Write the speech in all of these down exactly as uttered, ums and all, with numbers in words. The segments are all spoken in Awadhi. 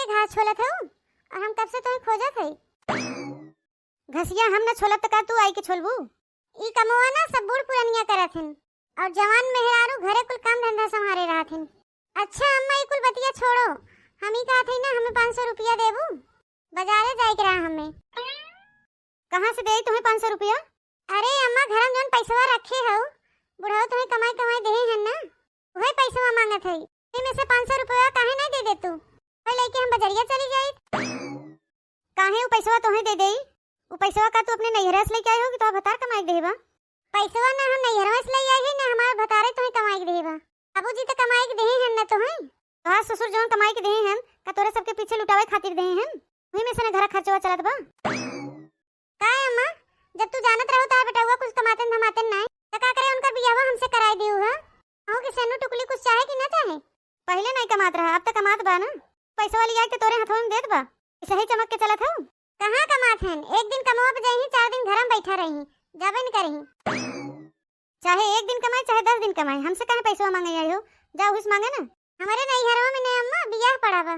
घास छोलत हऊ, और हम कब से तोहे खोजत हई। घसिया हम ना छोलब त का तू आई के छोलबू? ई कमवा ना सब बूढ़ पुरनिया करत हन, और जवान मेहरारू घरे कुल काम धंधा संभारे रहत हन। अच्छा अम्मा, ई कुल बतिया छोड़ो, हम ई कहत हई ना, हमें पाँच सौ रुपया देबू, बाजारे जाए के रहा हमें। कहाँ से देई तुम्हें पाँच सौ रुपया? अरे अम्मा, घर में जौन पैसवा रखे हऊ, बुढ़ऊ तुम्हें कमाई कमाई देहे हन ना, वही पैसवा मांगत हई। एमे से पाँच सौ रुपया काहे नहीं दे दे तू? वही लेके हम बजरिया चली जाई। काहे उ पैसवा तोहे दे देई? उ पैसवा का तू अपने नैहरा से लेके आई हो कि तोहार भतार कमाई के देहे बा? पैसवा ना हम नैहरवा से ले आई है, ना हमार भतारे तोहे कमाई के देहे बा। बाबूजी तो कमाई के देहे हन ना तोहे। तोहार ससुर जौन कमाई के देहे हन, का तोरे सबके पीछे लुटावे खातिर देहे हन? वही में से ना घर खर्चवा चलत बा। का अम्मा, जब तू जानत रहो तोहार बेटउआ कुछ कमातन धमातन नाय, त का करे उनकर बियाहवा हमसे कराई दियो है? कहूँ कि सन्नू टुकली कुछ चाहे कि ना चाहे? पहिले नहीं कमात रहा, अब त कमात बा ना। पैसवा लिया के तोरे हथवा में देत बा, सही चमक के चलत हऊ। कहाँ कमात हन? एक दिन कमवा पे जाइही, चार दिन घर में बैठा रही, जाबे न करही। चाहे एक दिन कमाए, चाहे दस दिन कमाए, हमसे काहे पैसवा मांगे आई हो? जा उहिस मांगे ना। हमरे नैहरवा में ने अम्मा बियाह पड़ा बा,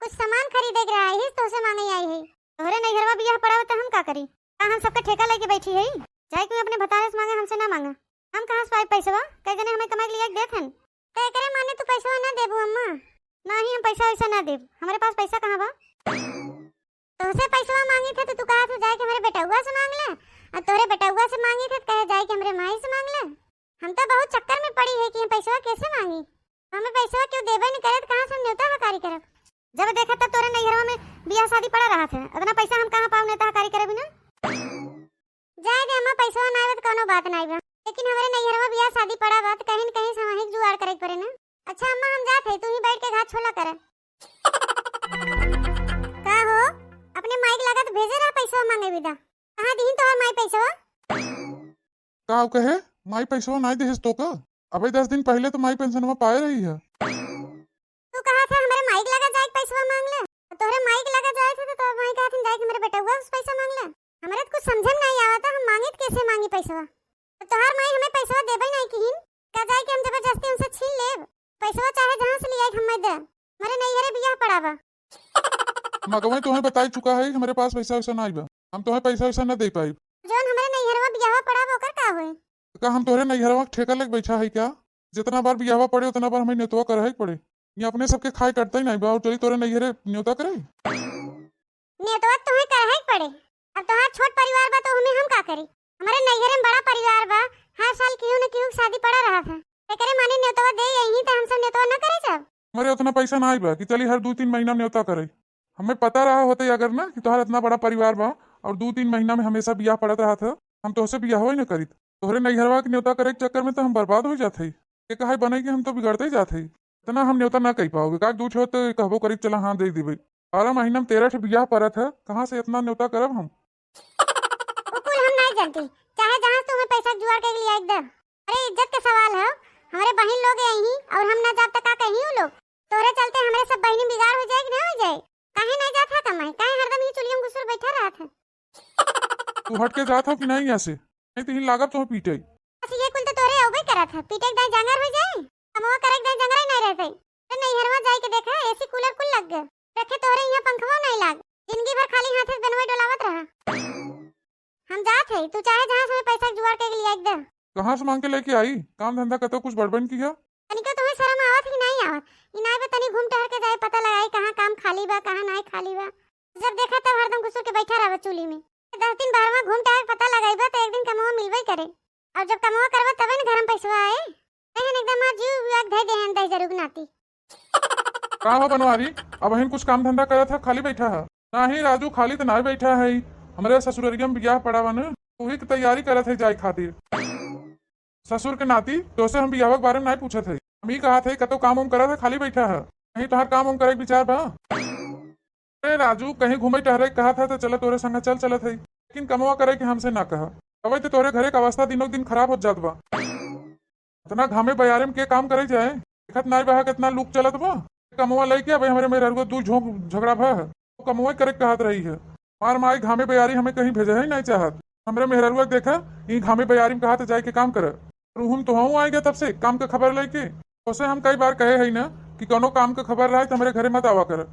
कुछ सामान खरीदे के रहा, यही तोहसे मांगे आई है। तोहरे नैहरवा बियाह पड़ा बा त हम का करी? का हम सबका ठेका लेके बैठी है? जाए के अपने भतारे से मांगे, हमसे ना मांगा। हम कहाँ से पाए पैसवा? कई जने हमें कमाई के लिए देत हन। तो एकरे माने तू पैसवा ना देबू अम्मा? नाही, हम पैसा वैसा ना देब, हमरे पास पैसा कहाँ बा? तोहसे पैसवा मांगी थे तो तू कहा तू जाए के हमरे बेटउआ से मांग ले, और तोहरे बेटउआ से मांगी थे तो कहे जाए के हमरे माई से मांग ले। हम तो बहुत चक्कर में पड़ी है कि हम पैसवा कैसे मांगी, हमें पैसवा क्यों देबे नहीं करे तो कहाँ से हम न्योता हकारी करब? जब देखा तब तोरे नैहरवा में बियाह शादी पड़ा रहा थे, इतना पैसा हम कहाँ पाऊ न्योता हकारी करे बिना? जाए दे अम्मा, पैसवा ना आवे तो कोनो बात ना बा, लेकिन हमरे नैहरवा बियाह शादी पड़ा बा तो कहीं न कहीं से वहीं जुगाड़ करे के पड़े ना। अच्छा अम्मा, हम जात है, तू ही बैठ के घास छोला कर। का हो, अपने माई के लागत भेजे रहा पैसवा मांगे बिदा, कहाँ दिहिन तोहर माई पैसवा? का कहे? माई पैसवा नाई देहिस तोका? अबे दस दिन पहिले तो माई पेंशनवा पाए रही है। तू कहा था हमरे माई के लगा जाए के पैसवा मांग ले, तोहरे माई के लगा जाए थे तो तोहर माई कहा था जाए के हमरे बेटउआ से पैसा मांग ले। हमरे तो कुछ समझे में नहीं आवता, हम मांगी तो कैसे मांगी पैसवा? तो तोहार माई हमें पैसवा देबे नहीं किहिन, का जाए के हम जबरदस्ती उनसे छीन लेब? पैसवा चाहे जहाँ से लियाई के हमें दे, हमरे नैहरे बियाह पड़ा बा। मगवे तोहे बताई चुका है, हमरे पास पैसा वैसा नहीं बा, हम तोहे पैसा वैसा न दे पाई। जौन हमरे नैहरवा बियाहवा पड़ा बा, ओकर का होई? का हम तोहरे नैहरवा के ठेका लेके बैठा है क्या? जितना बार बियाहवा पड़े उतना बार हमें नेतवा करहे के पड़े। ये अपने सबके खाए कटते ही नहीं बा, और चली तोहरे नैहरे न्योता करे। नेतवा तोहे करहे के पड़े, अब तोहार छोट परिवार बा तो हमें हम का करी? हमरे नैहरे में बड़ा परिवार बा, हर साल केहू न केहू के शादी पड़ा रहा था, एकरे माने नेतवा दे यही तो हम सब नेतवा न करे जाब। हमरे उतना पैसा ना आई बा कि चली हर दू तीन महीना में न्योता करे। हमें पता रहा होते अगर ना कि तोहार इतना बड़ा परिवार बा और दू तीन महीना में हमेशा बियाह पड़त रहा था, हम तोहसे बियाह ही न करीत। तोहरे नैहरवा के न्योता करे के चक्कर में तो हम बर्बाद हो जात हई। ये कहे बने कि हम तो बिगड़ते ही जात हई। इतना हम न्योता ना कही पाओगे, का दू ठो तो कहबो करीब चला हाँ दे देबे। बारह महीना में तेरह ठो बियाह परत है, कहाँ से इतना न्योता करब हम? उ कुल हम नहीं जानती, चाहे जहाँ से तुम्हें पैसा जुगाड़ के लिए एकदम। अरे इज्जत के सवाल है, हमारे बहन लोग यही और हम ना जाब त का कही उ लोग? तोरे चलते हमारे सब बहनी बिगाड़ हो जाए कि ना हो जाए? काहे नहीं जात है कमाई? काहे हरदम ही चुलियम घुसुर बैठा रहा था? तू हट के जात हो कि नहीं यहाँ से? नहीं तो ही लागब तुम्हें पीटे। बस ये कुल तो तोरे अउबे करत है, पीटे के दाई जांगर हो जाए, कमवा करे के दाई जंगरे नहीं रहते। तो नैहरवा जाए के देखा, एसी कूलर कुल लग गए, रखे तोहरे यहाँ पंखवा नहीं लाग, जिंदगी भर खाली हाथे से बेनवे डोलावत रहा। हम जात है, तू चाहे जहाँ से हमें पैसा के जुगाड़ के लिए एकदम। कहाँ से मांग के लेके आई? काम धंधा कतो कुछ बड़बन की है? तनिको तुम्हें शर्म आवत ही नहीं आवत? ई नाई बा तनी घूम टहर के जाए, पता लगाई कहाँ काम खाली बा, कहाँ नाई खाली बा। जब देखा तब हरदम घुसुर के बैठा रहबा चूल्ही में। दस दिन बाहर में घूम टहर के पता लगाई बा तो एक दिन कमवा मिलबे करे। और जब कमवा करबा तबे न घर में पैसवा आए। नहीं एकदम आज जीव विवाह धै देहन दही जरूर नाती। का हो बनवारी, अब हिन कुछ काम धंधा करत है, खाली बैठा है? नहीं राजू, खाली तो नहीं बैठा है, हमरे ससुररिया में बियाह पड़ा बा न, वही की तैयारी करत है जाए खातिर। ससुर के नाती तोसे हम बियाह के बारे में नहीं पूछत है, हम ही कहा थे कतो काम उम करत है, खाली बैठा है, नहीं तोहार काम उम करे के विचार बा? अरे राजू, कहीं घूमे टहरे के कहा था तो चला तोरे संग चल चलत है, लेकिन कमवा करे के हमसे ना कहा। अबे तो तोरे घरे के अवस्था दिनों दिन खराब होत जात बा। इतना घामे बयारे में के काम करे जाए, देखत नाई बहा कितना लूक चलत बा। कमवा लेके अबे हमरे मेहररुआ दू झोंक झगड़ा भा है, तो कमवा करे के कहत रही है। हमार माई घामे बयारी हमें कहीं भेजे ही नहीं चाहत। हमरे मेहररुआ के देखा, ई घामे बयारी में कहा तो जाए के काम करे। और उहुम तो हूँ आए गए तब से काम के खबर लेके। उसे हम कई बार कहे है ना कि कोनो काम के खबर रहे तो हमरे घरे मत आवा कर।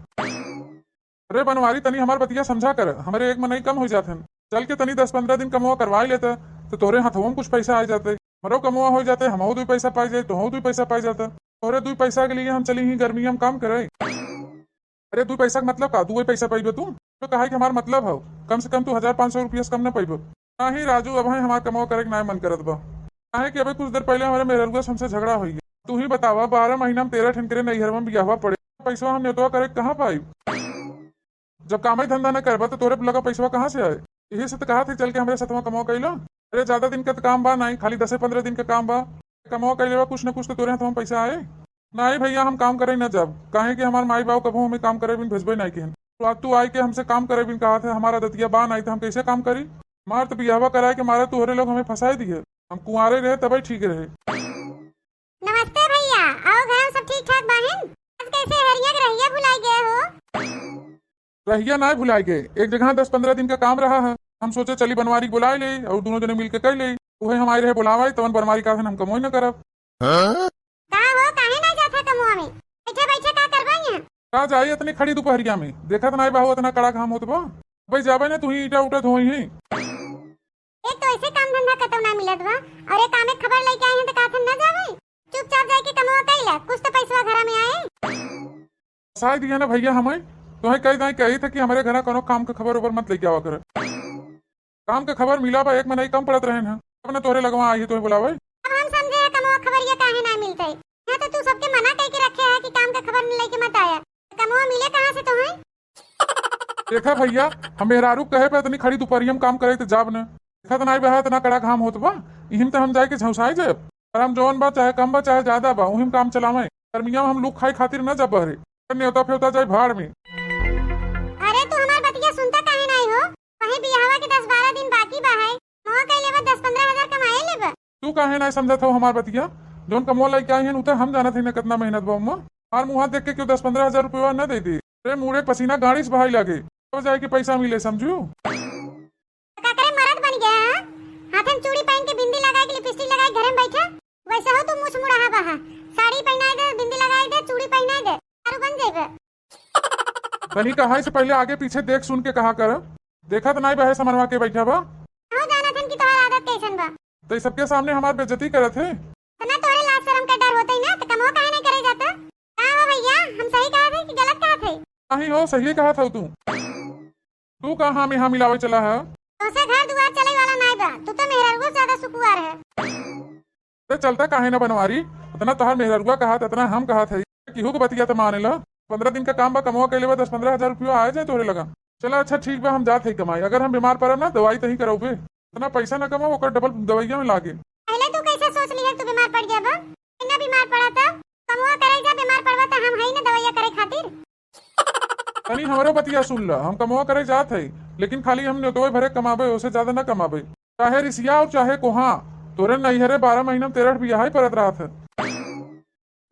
अरे बनवारी, तनी हमार बतिया समझा कर, हमरे एक मनई कम होइ जात हन। चल के तनी दस पन्द्रह दिन कमवा करवाई लेता, तो तोरे हथवा में कुछ पैसा आ जाते, हमरो कमवा होइ जाते, हमहू दुई पैसा पाई जाए, तोहू दुई पैसा पाई जाता। तोरे दुई पैसा के लिए हम चली ही गर्मिया में काम करे। अरे दुई पैसा के मतलब का, दुई पैसा पाइबे तू? तो कहा कि हमार मतलब हो, कम से कम तू हजार पाँच सौ रुपया से कम न पाइबे। नाही राजू, अब हमार कमवा करे के नाय मन करत बा। काहे कि अबे कुछ देर पहले हमारे मेहररुआ से हमसे झगड़ा होइ गया। तू ही बतावा, बारह महीना में तेरह ठन करे नैहरवा में बियाहवा पड़े, पैसवा हम नेतवा करे के कहाँ पाई? जब कामे धंधा न करबा तो तोरे लगा पैसवा कहाँ से आए? यही से तो कहा थे चल के हमरे सथवा कमवा कइला। अरे ज्यादा दिन का तो काम बा नाही, खाली दसे पन्द्रह दिन का काम बा। कमवा कइले बा, कुछ न कुछ तो तोरे हथवा में पैसा आए। नाही भैया, हम काम करे न जाब, काहे कि हमार माई बाबू कभू हमें काम करे बिन भेजबे नाही किहन। तो आज तू आई के हमसे काम करे बिन कहा थे, हमार आदतिया बा नाही तो हम कैसे काम करी? मार तो बियाहवा कराए के मारा तोहरे लोग हमें फंसाए दिए, हम कुंवारे रहे तबे ठीक रहे। नमस्ते भैया, आओ घर में सब ठीक ठाक बाहिन? आज कैसे हरिया के रहिया भुलाई गए हो? रहिया नाय भुलाई गए, एक जगह दस पन्द्रह दिन का काम रहा है, हम सोचे चली बनवारी बुलाए ले और दोनों जने मिलके कर ले। उहे हम आए रहे बुलावे, तवन बनवारी कहा थे हम कमोई न करब। का हो, काहे ना जात है कमवा में? बैठे बैठे का करबा यहाँ? का जाई इतनी खड़ी दोपहरिया में, देखत नाय बाहु इतना कड़ा घाम होत बा। भाई जाबे ना, तू ही ईटा उटा धोई ही। एक तो ऐसे काम धंधा कतौ ना मिलत बा, और एक कामे खबर लेके आई हैं तो का थे ना जावे? चुपचाप जाके कमवा कइला, कुछ तो पैसवा घरा में आए। फंसाई दिया ना भैया हमें, तोहे कई दाई कही था कि हमारे घरा कोनो काम के खबर उबर मत लेके आवा करे। काम के खबर मिला बा, एक मनई कम पड़त रहन है, अब ना तोहरे लगवा आई है तोहे बुलावे। अब हम समझे हैं कमवा खबरिया काहे ना मिलते, यहाँ तो तू सबके मना कह के रखे है कि काम के खबर न लेके मत आया, कमवा मिले कहाँ से तोहे? देखा भैया, हम मेहरारू कहे पे इतनी खड़ी दोपहरिया में काम करे तो जाब न। देखा तो नाई बहा इतना कड़ा घाम होत बा, इहिम तो हम जाए के झौसाए जाए। पर हम जौन बा चाहे कम बा चाहे ज्यादा बा, उहिम काम चलावे। गर्मिया में हम लूक खाए खातिर न जाब बहरे। नेवता फेवता जाए भाड़ में। अरे तू हमार बतिया सुनता काहे नाई हो? वही बियाहवा के दस बारह दिन बाकी बा है, मौका कह लेबा, दस पन्द्रह हजार कमाए लेबा। तू काहे नाई समझत हो हमार बतिया? जौन कमवा लइके आई हन, उ तो हम जानत हई ना कितना मेहनत बा ओमा। हमार मुँह हाथ देख के क्यों दस पन्द्रह हजार रुपया न दे दे? रे मुड़े पसीना गाड़ी से बहाई लागे, तब जाए के पैसा मिले, समझू? तो का करे मरद बन गया है? हाथे में चूड़ी पहन के बिंदी लगाए के लिपस्टिक लगाए घरे में बैठा, वैसे हो तू मुछ मुड़ाहा बहा। साड़ी पहनाए दे, बिंदी लगाए दे, चूड़ी पहनाए दे, दारू बन जाइबे। तनी कहाई से पहले आगे पीछे देख सुन के कहा कर। देखत नाई बहे समनवा के बैठा बा। हो जानत हन कि तोहार आदत कैसन बा। तो सबके सामने हमार बेइज्जती करत है। तो ना तोहरे लाज शरम के डर होतई ना, तो कमवा काहे नहीं करे जाता? का हो भैया, हम सही कहा थे कि गलत कहा थे? नहीं हो, सही कहा था तू। तू का हाँ में हाँ मिलावे चला है? तोसे घर दुआर चले वाला नाई बा, तू तो मेहररुआ से ज्यादा सुकुआर है। ते चलता काहे ना बनवारी, इतना तोहार मेहररुआ कहा, इतना हम कहा थे, केहू के बतिया तो माने ला। पन्द्रह दिन का काम बा, कमवा कैले बा, दस पन्द्रह हजार रुपया आए जाए तोहरे लगा। चला अच्छा ठीक बा, हम जात है कमाई, अगर हम बीमार पड़ब ना दवाई तही करौबे, इतना पैसा ना कमाओ ओकर डबल दवाइया में लागे। पहले तू कैसे सोच लिया तू बीमार पड़ गया बा? इतना बीमार पड़ा था, कमवा करे जा, बीमार पड़बा तो हम हई ना दवाइया करे खातिर। तनी हमरो बतिया सुन ल, हम कमवा करे जात हई, लेकिन खाली हम नेतवे भरे कमाबे, ओसे ज्यादा न कमाबे। चाहे रिसिया और चाहे कोहा, तोरे नैहरे बारह महीना में तेरह ठे बियाह ही परत रहत है।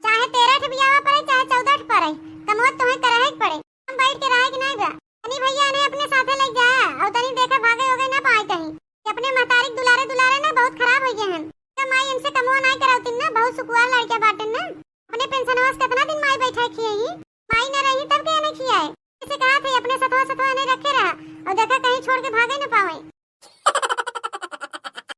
चाहे तेरह ठे बियाह पड़े, चाहे चौदह ठे पड़े, कमवा तोहे करे ही पड़े। हम बैठ के रहे के नहीं बा। तनी भैया इन्हें अपने साथे ले जा, और तनी देखा भागे होगे ना पाए कहीं। कि अपने महतारी के दुलारे दुलारे ना बहुत खराब हो गए हैं। तो माई इनसे कमवा नहीं करावती ना, बहुत सुकुआर लड़के बाटे ना। अपने पेंशनवा से कितना दिन माई बैठा खिए ही, माई न रही तब के नहीं खियाए। इसे कहा थे अपने सथवा सथवा नहीं रखे रहा, और देखा कहीं छोड़ के भागे न पावे।